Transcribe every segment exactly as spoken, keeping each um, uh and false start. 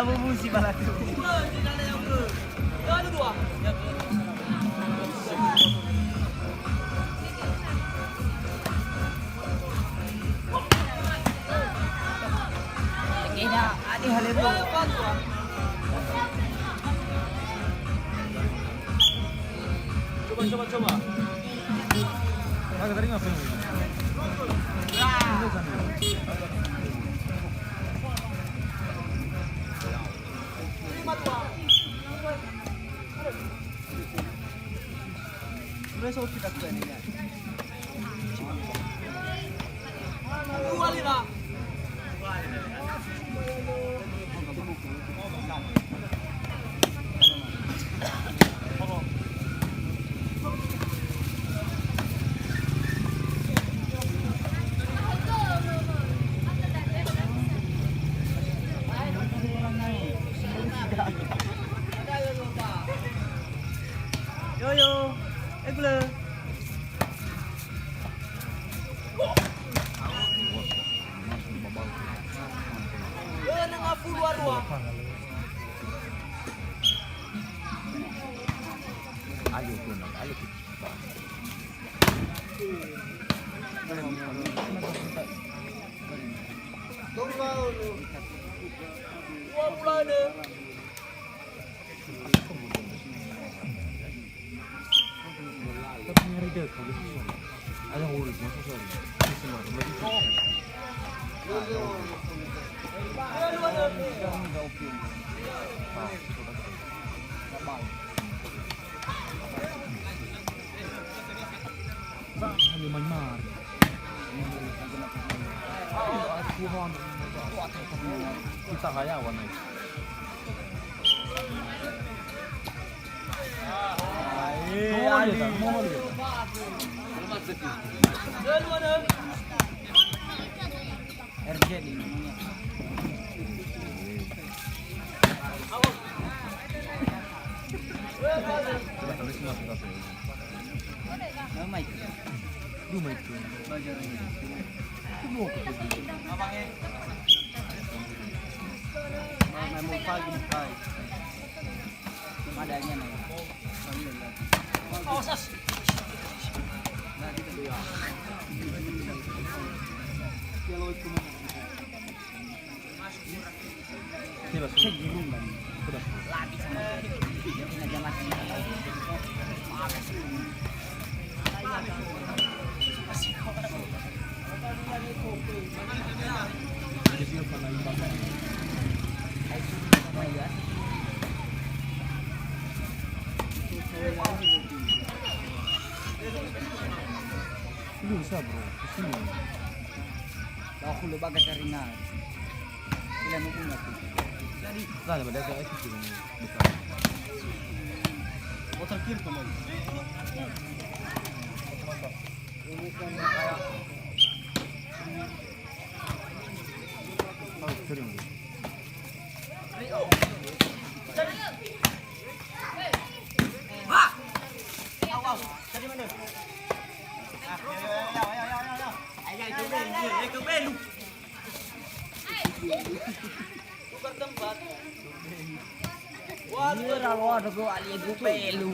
Abu Musi balatu. Kayaknya ada hal yang Coba, coba, coba. Ada tadi ngapain? Yo, yo. Eh, gula. Enam puluh dua. Ayo, ayo. Kita hayawan. Lu sa, bro. Sini. Aku le baga cari ngai. Sila mau punya tu. Jadi, sana pada saya itu sini. Otak kiri kembali. Tukar tempat. Iya, lalu ada gua ali gua pelu.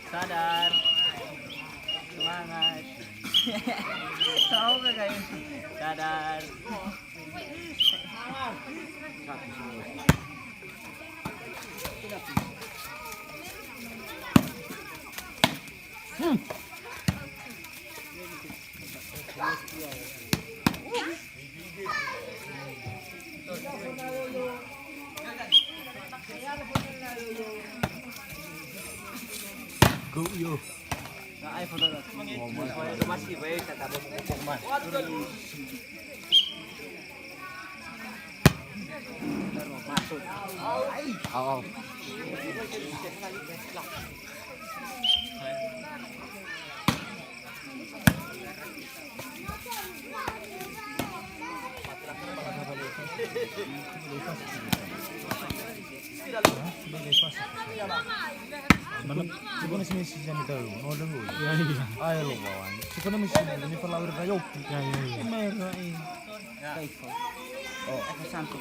Sadar. Semangat. Tahu gak kayak? Sadar. Hmm. Go, yo. Masih baik, kata Bos Bos, Mas. Masuk. Au, au. Mana, coba nasi mesi jam tahu, no dulu. Ya, iya. Ayo, lo, bawan. Coba nasi mesi jam ini perlu awir kayu. Ya, ya, ya. Ini merah, ini. Oh. Aku sangkut.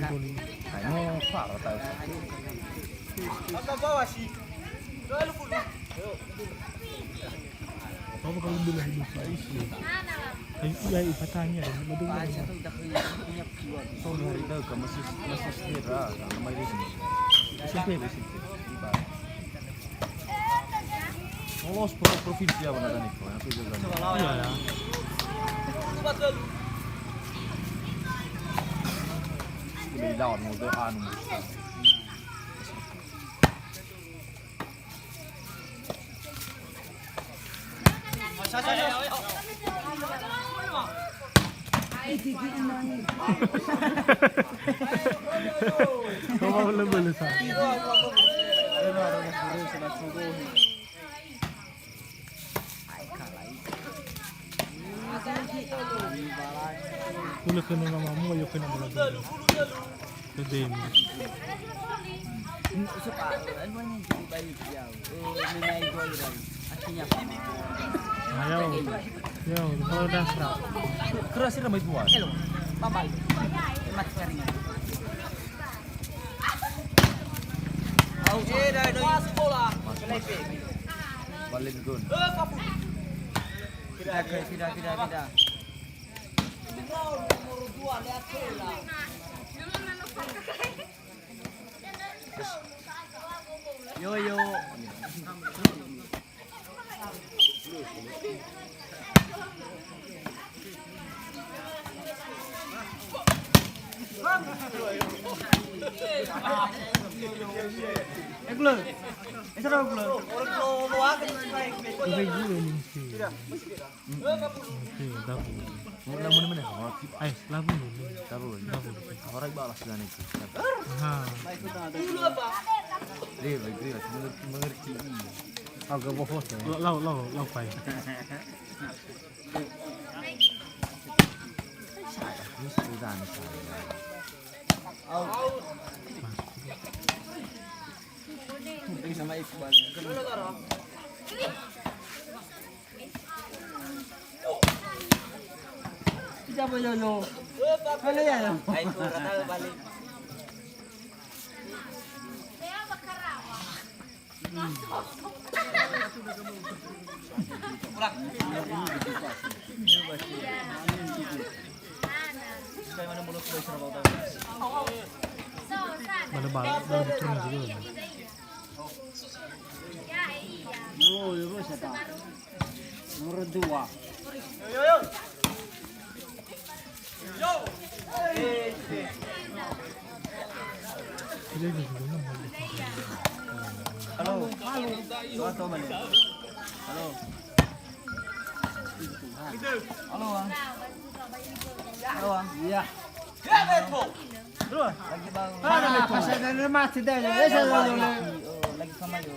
Toli. Ai, no, fara tahu. Apa bawa sih? Apa kalau boleh hidup sih? Ai, iya, iya, patahnya ada. Baca tuh, dah punya, punya. Soal hari dah ke masih, masih sendiri lah, sama ini. Sampai di situ. Tiba. Lolos pro provinsi apa namanya? Yang sudah kan? Iya, ya. Sudah di dalam, udah anu. Coba boleh, boleh, Sa. Hulö khönia mamamu, ayo khönia bola dulu. Kedem. Ayo. Yo, kalau dasra. Keras sih ramai buat. Hello. Bye-bye. Terima kasih. Au, eh, dai, dai. Pas bola. Balik gun. Eh, kaput. Tidak, tidak, tidak, tidak. Yo, yo. Eh, gula. Eh, sarau gula. Oke, gula nih. Oke, gabung. Mau lamun mana? Ayo, lamun dulu. Lamun. Lamun. Orang balas dan itu. Aha. Deh, baik, baik, mengerti, mengerti. Agak bohong ya. Lau, lau, lau, lau, pai. Ini sudah nih, saya. Au. Ini sama Iqbal. Tidak boleh, yo. Boleh ya, yo. Ayo, kurang tahu balik. Mana balik, baru turun juga. Oh, ya, bos, apa? Nomor dua. Halo. Halo. Halo. Halo, Bang. Halo, Bang. Iya. Lagi, Bang. Mana, Bang? Pas ada mati dah, ya. Saya lagi, oh, lagi Sama yo.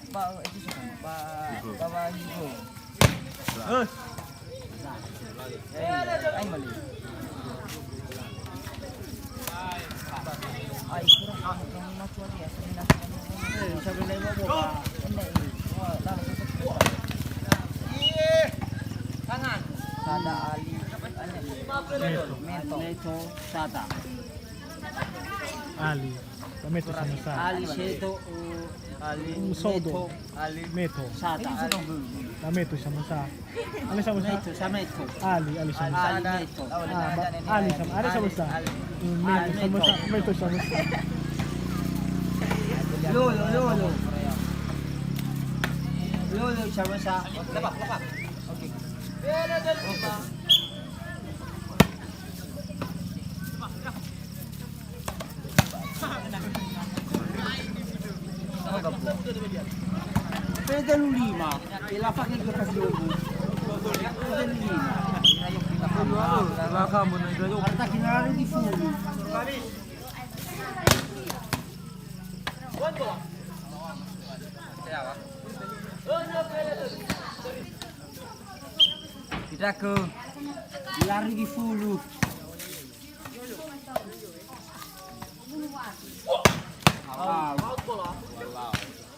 Ba, eh, itu siapa? Ba, Hugo. Ba, ba, Hugo. Eh. Eh, ai mali. Ai, kurang, kurang matu aja ya, sini nasi. Eh, siapa yang mau bawa? Ini, ini. Wah, lalu. Tangan. Sada Ali. Meto. Meto. Meto, Sada. Ali. Ba Meto sama sa. Ali Seto, uh, Ali Sodo. Meto, Ali Meto. Sada. Ba Meto sama sa. Ali sama sa. Meto, sa Meto. Ali, Ali sama sa. Ali Meto. Ah, ba, Ali sama. Ali sama sa. Ali. Hmm, Meto sama sa. Meto sama sa. Lolo, Lolo. Lolo sama sa. Lepas, lepas. Oke. Pede lu lima, e la fa che gioca si obu. Pede lu lima. Arta chi na laru di fulu. Kita ke. Laru di fulu.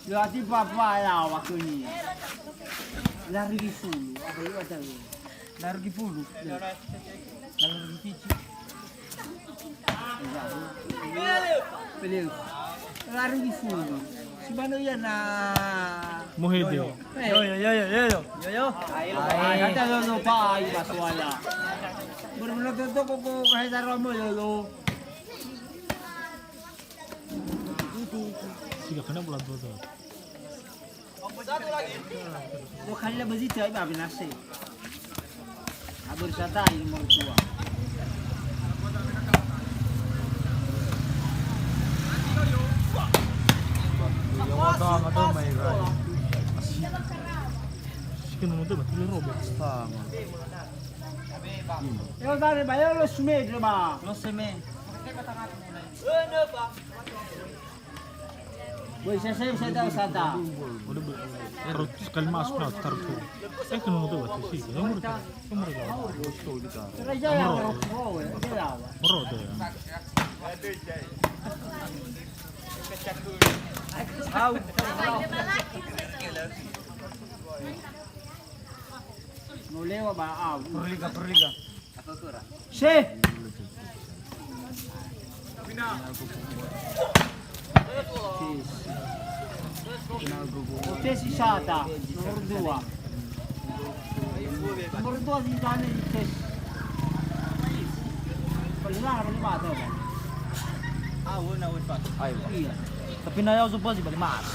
Berarti papa ya waktunya. Laru di fulu. Apa lu ada? Laru di fulu. Laru di fulu. Beliau. Laru di fulu. Si mana ya na? Muhyiddin. Eh. Yo, yo, yo, yo, yo, yo. Yo, yo. Ayo, ayo. Kata lo lo pa, ayo, basuala. Benar-benar tutup kok, kok, kayak taruh apa, lo, lo. Siga kena bulan dua tuh. Dua kali lah begitu, ayo, abis nasi. Abis sata ini mertua. Siga nonton betul, Robert. Ayo, dale, ba, ayo, lo sumedre, ba. Lo seme. Woi, saya, saya, saya tahu, saya tahu. Udah, be-, taruh sekali masuk, nah, taruh tuh. Eh, kenapa tuh, waktu sih? Ya, menurut saya. Ya, menurut saya. Raja yang merokok, ya, dia lawan. Merokok, ya. Au. No lewa ba au. Perliga, perliga. Se. Tesi Sada, nomor dua. Nomor dua si Zane di Tesi. Paling mahal, paling mahal, tahu, Bang? Ayo. Iya. Tapi na ya'o zoba zi bali mas.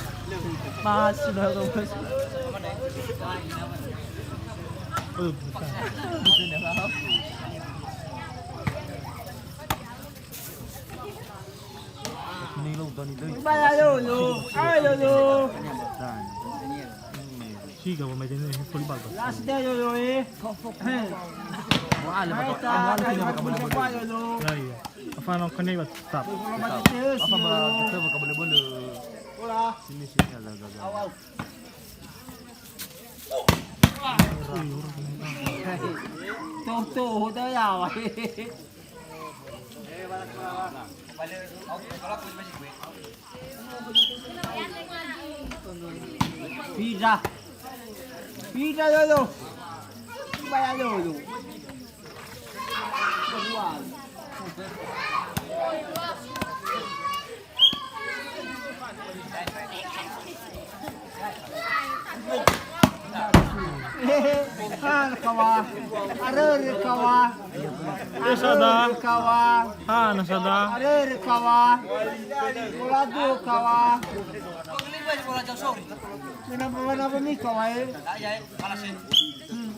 Mas, sudah zoba zi. Oh, bukan. Nilo, Dani, Dani. Bala, lo, lo. Ayo, lo. Siga wa mai tene foli balba. Last day, yo, yo, eh. Wala ba, wala kenya ba kabole-bole. Ya, ya. Afa no kene ba tap. Afa ba kita ba kabole-bole. Sini, sini, ada, ada, ada. Au, au. Tuh, tuh, udah ya, wah. Pida. Pida, lolo. Pida, lolo. Kedua. Hana kawa. Arere kawa. Arere kawa. Hana Sada. Arere kawa. Bola dua kawa. Kenapa, kenapa mi kawa, eh? Hmm.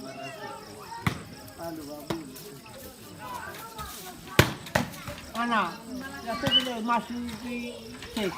Aduh, bagus. Ana, ya, saya tidak masih di cek.